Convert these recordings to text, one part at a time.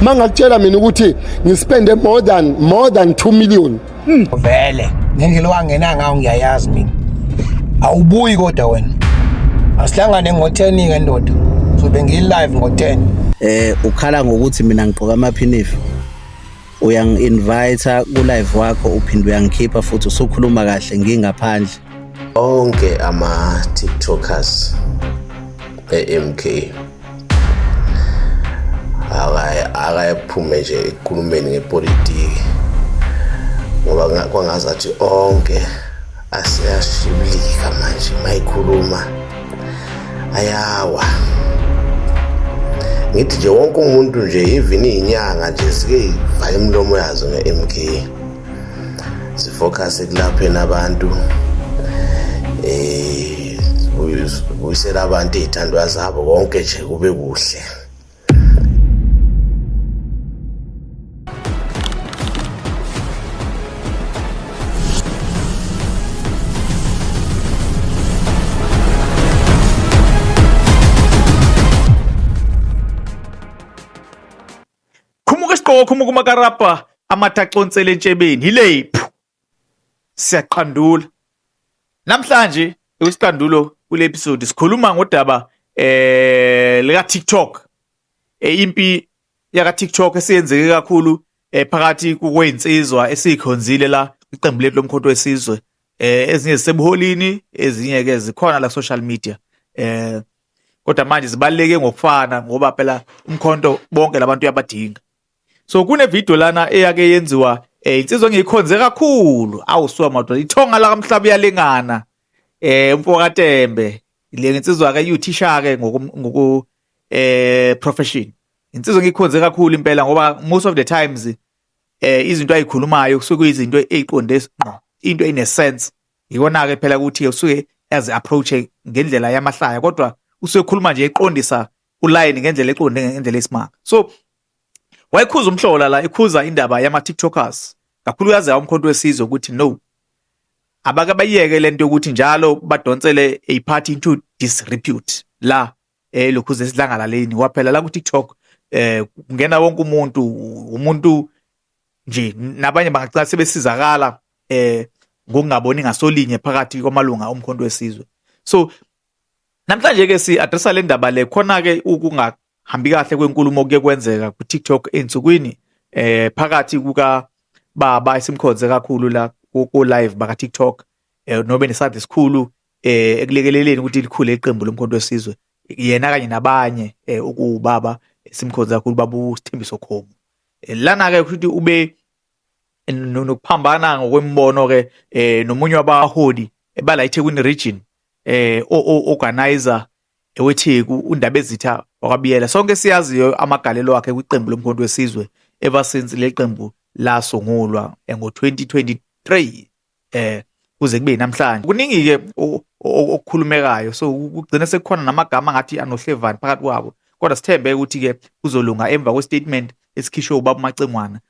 Mangakutshela mina ukuthi ngispende more than 2 million. Vele ngendlela owangena ngayo ngiyayazi mina, awubuyi kodwa wena. Asihlangane ngo-10 ke ndoda, sobe ngiyi-live ngo-10. Ukhala ngokuthi mina ngigqoka amaphinifa, uyangi-invite ku-live wakho, uphinde uyangikhipha futhi usukhuluma kahle ngingaphandle. Onke ama-TikTokers e-MK akayephume nje ekukhulumeni ngepolitiki ngoba kwangazathi onke aseyashibilika manje, mayikhuluma ayawa. Ngithi nje wonke umuntu nje, even iy'nyanga nje, zike yivale imilomo yazo nge-MK, zifocus ekulapheni abantu, buyisela abantu iy'thandwa zabo, konke nje kube kuhle. Khumuka isigqoko, khumuka umakarabha, amathe aconsele entshebeni yilephu. Siyaqandula. Namhlanje ekusiqandulo kule episode sikhuluma ngodaba lika TikTok. Impi yaka TikTok esiyenzeke kakhulu phakathi kwezinsizwa esikhonzile la iqembu lethu lomkhonto wesizwe. Ezinye zisebuholini, ezinye ke zikhona la social media. Kodwa manje zibaluleke ngokufana ngoba phela umkhonto bonke labantu uyabadinga. So kune video lana eyake yenziwa insizwa engiyikhonze kakhulu, awusuka madoda, ithonga la kamhlaba uyalingana, umfokaTembe. Le insizwa ke iwuthisha ke ngoku profession. Insizwa engiyikhonze kakhulu impela ngoba most of the times izinto ayikhulumayo kusuke kuyizinto eziqonde ngqo, into ene sense. Ikona ke phela ukuthi usuke yazi approach ngendlela yamahlaya, kodwa usuke ekhuluma nje eqondisa uline ngendlela eqonde, ngendlela esimanga. So wayekhuza umhlola la, ikhuza indaba yama TikTokers kakhulukazi umkhonto wesizwe ukuthi no, abake bayiyeke lento yokuthi njalo badonsele a party into disrepute la lokhu zesidlangalaleni kwaphela la ku TikTok. Kungena wonke umuntu, umuntu nje nabanye bangacala sebesizakala ngokungaboni ngasolinye phakathi kwamalunga omkhonto wesizwe. So namhlanje ke si addressa le ndaba le. Khona ke ukungahambi kahle kwenkulumo kuye kwenzeka ku TikTok ensukwini phakathi kuka baba esimkhonze kakhulu la ku live baka TikTok, nobe nesandla esikhulu ekulekeleleni ukuthi likhule iqembu lomkhonto wesizwe, yena kanye nabanye, ukubaba simkhonze kakhulu, babu Sithembiso Khomo. Lana ke ukuthi ube nokuphambana ngokwembono ke nomunye wabaholi bala eThekwini region, organizer eweTheku, uNdabezitha wakwaBiyela. Sonke siyaziyo amagalelo akhe kwiqembu lomkhonto wesizwe ever since leqembu lasungulwa ngo-2023 kuze kube namhlanje. Kuningi ke okukhulumekayo, so kugcina sekukhona namagama ngathi anohlevani phakathi kwabo, kodwa sithembe ukuthi ke kuzolunga emva kwe-statement esikhishwe ubaba uMacingwana,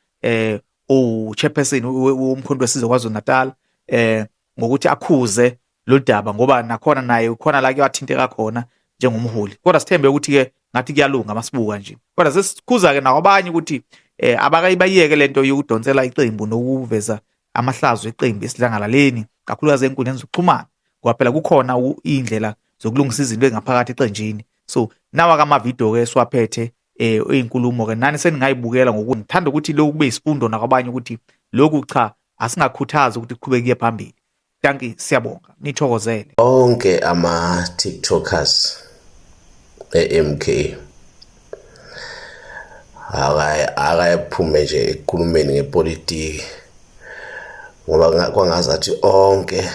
o-chairperson womkhonto wesizwe KwaZulu Natal, ngokuthi akhuze lo daba, ngoba nakhona naye ukhona la kuyathinteka khona njengomholi. Kodwa sithembe ukuthi ke ngathi kuyalunga masibuka nje. Kodwa sesikhuza ke nakwabanye ukuthi abakayibayeke lento yokudonsela iqembu nokuveza amahlazo eqembu esidlangalaleni, kakhulukazi enkundleni zokuxhumana, ngoba phela kukhona iy'ndlela zokulungisa izinto ezingaphakathi eqenjini. So nawa kama-video ke esiwaphethe izinkulumo ke nani seningayibukela, ngokuthi ngithanda ukuthi lokhu kube isifundo nakwabanye ukuthi lokhu cha, asingakhuthazi ukuthi kuqhubeke kuye phambili. Dankie, siyabonga, nithokozele. Onke ama-TikTokers e-MK akayephume nje ekukhulumeni ngepolitiki ngoba kwangazathi onke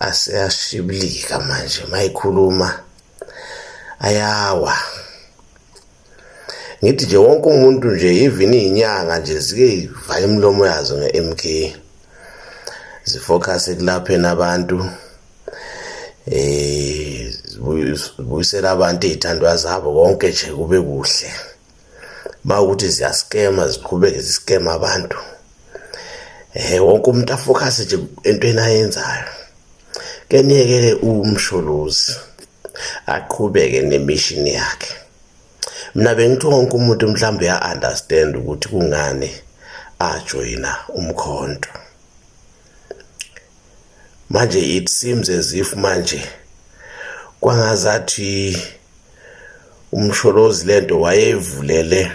aseyashibilika manje, mayikhuluma ayawa. Ngithi nje wonke umuntu nje, even iy'nyanga nje, zike yivale imilomo yazo nge-MK, zifocus ekulapheni abantu, zibuyisela abantu iy'thandwa zabo, konke nje kube kuhle. Uma ukuthi ziyaskema, ziqhubeke ziskema abantu, wonke umuntu afocus nje entweni ayenzayo. Ke niyekele uMsholozi aqhubeke nemishini yakhe. Mina bengithi wonke umuntu mhlawumbe uya-understand ukuthi kungani ajoyina umkhonto. Manje it seems as if manje kwangazathi uMsholozi lento wayevulele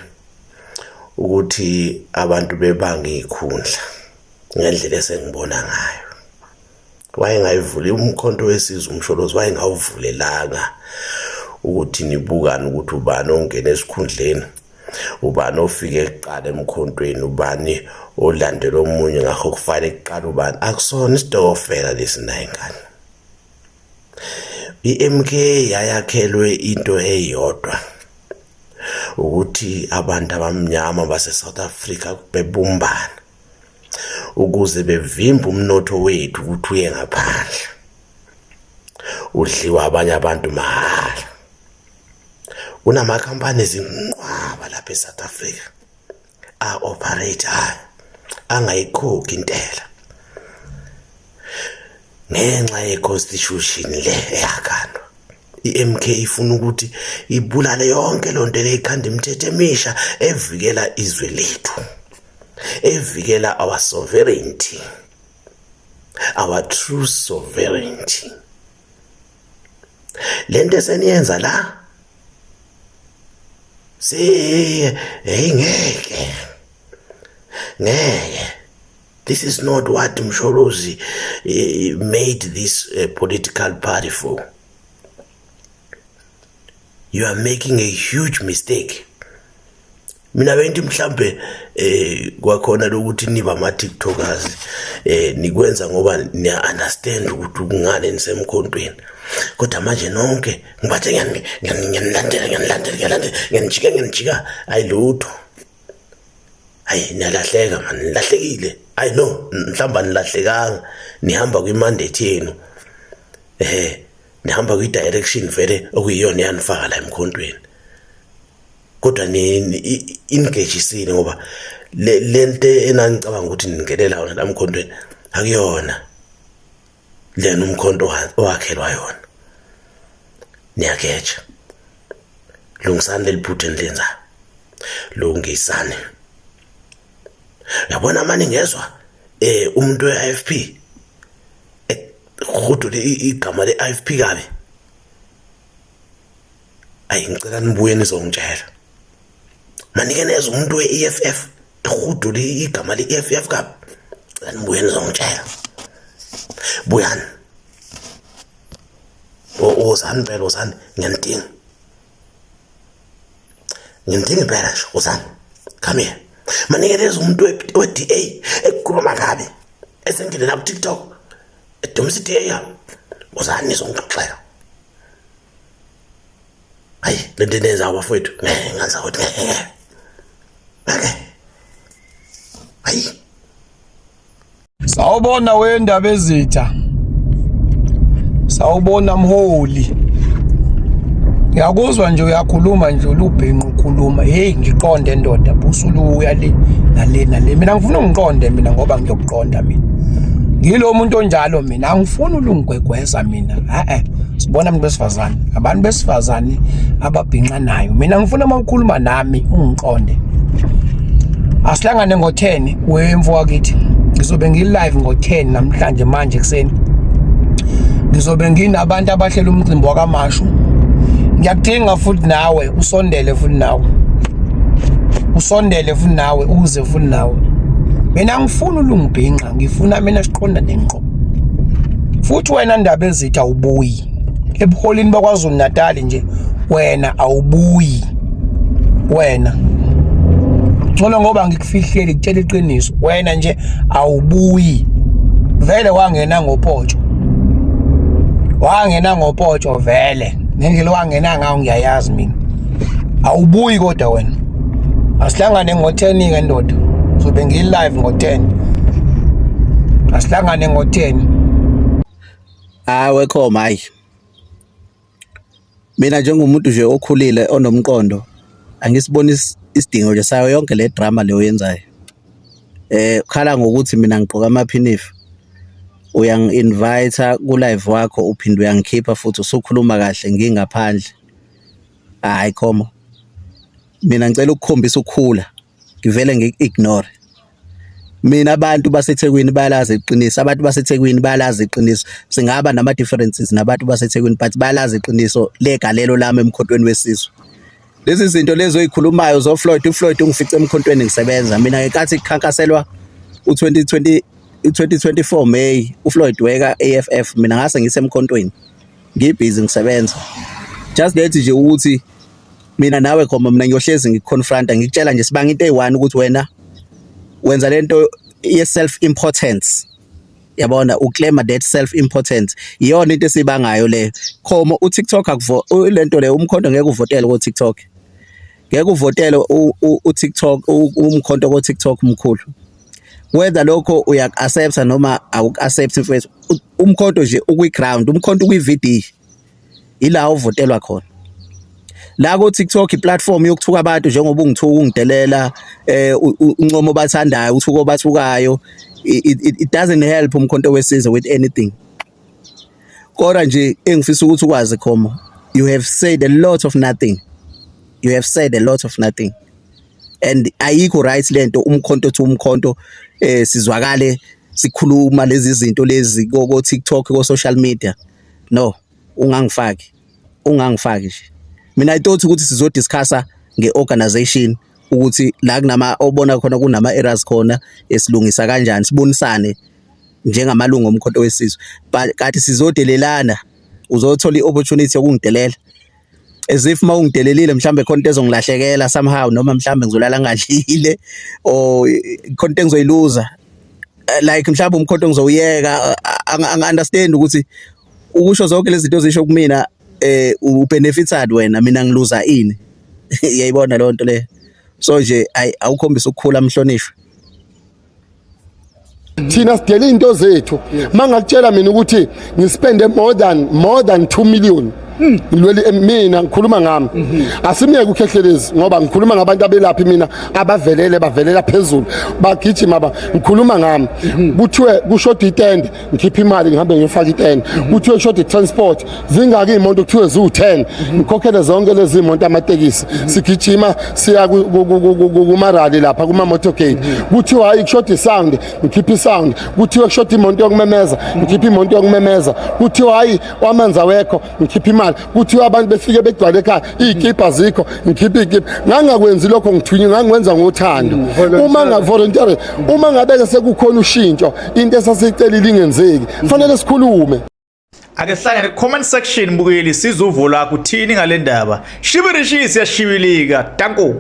ukuthi abantu bebange ikhundla ngendlela esengibona ngayo. Wayengayivuli umkhonto wesizwe uMsholozi, wayengawuvulelanga ukuthi nibukane ukuthi ubani ongena esikhundleni, ubani ofike kuqala emkhontweni, ubani olandela omunye, ngakho kufanele kuqala ubani. Akusona isitokofela lesi nayo ingane. I-MK yayakhelwe into eyodwa, ukuthi abantu abamnyama base-South Africa bebumbana ukuze bevimbe umnotho wethu ukuthi uye ngaphandle udliwa abanye abantu mahhala. Kunamakhampani ezinqwaba lapha eSouth Africa a-operate-ayo angayikhokhi intela ngenxa ye-constitution le eyakhandwa. I-MK ifuna ukuthi ibulale yonke loo nto le, ikhanda imithetho emisha evikela izwe lethu, evikela our sovereignty, our true sovereignty. Lento eseniyenza la si hey, ngeke ngeke. This is not what Msholozi made this political party for. You are making a huge mistake. Mina bengithi mhlambe kwakhona lokuthi niba ama TikTokers nikwenza ngoba niya understand ukuthi kungani nisemkhontweni. Kodwa manje nonke ngibathe ngiyanilandela, ngiyanilandela, ngiyanilandela, ngiyanijika, ngiyanijika, ayilutho. Hayi, niyalahleka man, nilahlekile. Hayi no, mhlawumbe anilahlekanga, nihamba kwi-mandate yenu. Nihamba kwi-direction vele okuyiyona eyanifaka la emkhontweni. Kodwa ni engage-isile ngoba le nto enanicabanga ukuthi ningenela yona la emkhontweni akuyona lena umkhonto owakhelwa yona. Niyageja. Lungisani leli phutha enilenzayo. Lungisani. Yabona manje ngezwa umuntu we-IFP ehudule igama le-IFP kabi. Ayi, ngicela nibuye nizongitshela. Manike nezwa umuntu we-EFF ehudule igama le-EFF kabi. Ngicela nibuye nizongitshela. Buyani. Wozani impela, wozani, ngiyanidinga. Ngimdinga impela nje, wozani. Come here. Manike nezwa umuntu we-DA ekhuluma kabi esengene la ku-TikTok edumisa i-DA yami. Wozani nizongixoxela. Hayi, lento eniyenzayo bafowethu, ngeke ngenza ukuthi ngeke. Ngeke. Hayi. Sawubona wendaba ezitha. Sawubona mholi. Ngiyakuzwa nje uyakhuluma nje ulubhinqa ukhuluma. Hey, ngiqonde ndoda, busuluya le nale nale. Mina ngifuna ungiqonde mina ngoba ngiyokuqonda mina. Ngilo muntu onjalo mina, angifuni ulungigwegwesa mina. Eh. Sibona abantu besifazane, abantu besifazane ababhinqanayo. Mina ngifuna uma ukhuluma nami ungiqonde. Asihlangane ngo-10 wemfo wakithi. Ngizobe ngi-live ngo-10 namhlanje manje ekuseni. Ngizobe nginabantu abahlela umcimbi wakaMashu. Ngiyakudinga futhi nawe usondele futhi nawe. Usondele futhi nawe, uze futhi nawe. Mina ngifuna ulungibhinqa, ngifuna mina siqondane ngqo. Futhi wena ndaba ezithi awubuyi ebuholini bakwaZulu Natal nje, wena awubuyi wena. Ngcono ngoba ngikufihleli, kutshela iqiniso, wena nje awubuyi. Vele wangena ngopotsho, wangena ngopotsho vele. Ngendlela wangena ngayo ngiyayazi mina. Awubuyi kodwa wena. Asihlangane ngo-10 ke ndoda. Ngizobe ngi-live ngo-10. Asihlangane ngo-10. Hayi khoma, hayi. Mina njengomuntu nje okhulile onomqondo angisiboni isidingo nje sayo yonke le drama le oyenzayo. Ukhala ngokuthi mina ngigqoka amaphinifa. Uyangi-invite ku-live wakho, uphinde uyangikhipha futhi usukhuluma kahle ngingaphandle. Hayi khomo. Mina ngicela ukukhombisa ukukhula, ngivele ngiku-ignore. Mina abantu baseThekwini bayalazi iqiniso, abantu baseThekwini bayalazi iqiniso. Singaba nama-differences nabantu baseThekwini but bayalazi iqiniso legalelo lami emkhontweni wesizwe. Lezi zinto lezi oyikhulumayo zo-Floyd, uFloyd ungifice emkhontweni ngisebenza. Mina ngenkathi kukhankaselwa u-2020 u-2024 May, uFloyd weka AFF, mina ngase ngisemkhontweni ngibhizi ngisebenza. Just that nje ukuthi mina nawe khoma mina ngiyohlezi ngikuconfronta ngikutshela nje sibanga into eyi-one ukuthi wena wenza lento ye-self importance yabona uclaima that self importance iyona into esibangayo leyo khomo uTikTok akuvo lento le umkhonto ngeke uvotele ko TikTok ngeke uvotele uTikTok umkhonto ko TikTok mkhulu whether lokho uyak-accepta noma awuku-accept mfethu umkhonto nje ukwi-ground umkhonto ukwi-VD ila uvotelwa khona la ko TikTok iplatform yokuthuka abantu njengoba ungithuka ungidelela eh uncomo bathandayo uthuko bathukayo it doesn't help umkhonto wesizwe with anything kodwa nje engifisa ukuthi ukwazi Khomo you have said a lot of nothing you have said a lot of nothing and ayikho right lento umkhonto thi umkhonto eh sizwakale sikhuluma lezi zinto lezi ko TikTok ko social media no ungangifaki ungangifaki nje mina i thought ukuthi sizodiscussa ngeorganization ukuthi la kunama obona khona kunama errors khona esilungisa kanjani sibonisane njengamalungu omkhonto wesizwe but kathi sizodelelana uzothola iopportunity yokungidelela as if uma ungidelelile mhlambe khona into ezongilahlekela somehow noma mhlambe ngizolala ngadlile or khona into engizoyiluza like mhlawumbe umkhonto ngizowuyeka angi-understand ukuthi ukusho zonke lezi zinto ozisho kumina eh ubenefitad wena mina ngiluza ini yayibona leyo nto leyo so nje awukhombisa ukukhula mhlonishwa thina sidela into zethu mangakutshela mina ukuthi ngispende more than 2 million ngilweli mina ngikhuluma ngami asimyeke ukhehlelezi ngoba ngikhuluma ngabantu abelaphi mina abavelele bavelela phezulu bagijima ba ngikhuluma ngami kuthiwe kushoda itende ngikhipha imali ngihambe ngiyofaka itende kuthiwe kushoda i-transport zingaki iy'moto kuthiwe ziwu-10 ngikhokhele zonke lezi imoto amatekisi sigijima siya kumarally lapha kuma-motorcade kuthiwa hayi kushoda isound ngikhipha isound kuthiwe kushoda imoto yokumemeza ngikhipha imoto yokumemeza kuthiwa hayi amanzi awekho ngikhipha imali kuthiwa abantu befike begcwale ekhaya iy'kibha zikho ngikhipha iy'kibha ngangakwenzi lokho ngithunywe ngangikwenza ngothando uma nga-voluntary uma ngabe-ke sekukhona ushintsho into esasiyicelile ingenzeki fanele sikhulume. Ake sihlangane comment section mbukeli sizuvo lakho uthini ngale ndaba. Shibirishi siyashibilika. Danko.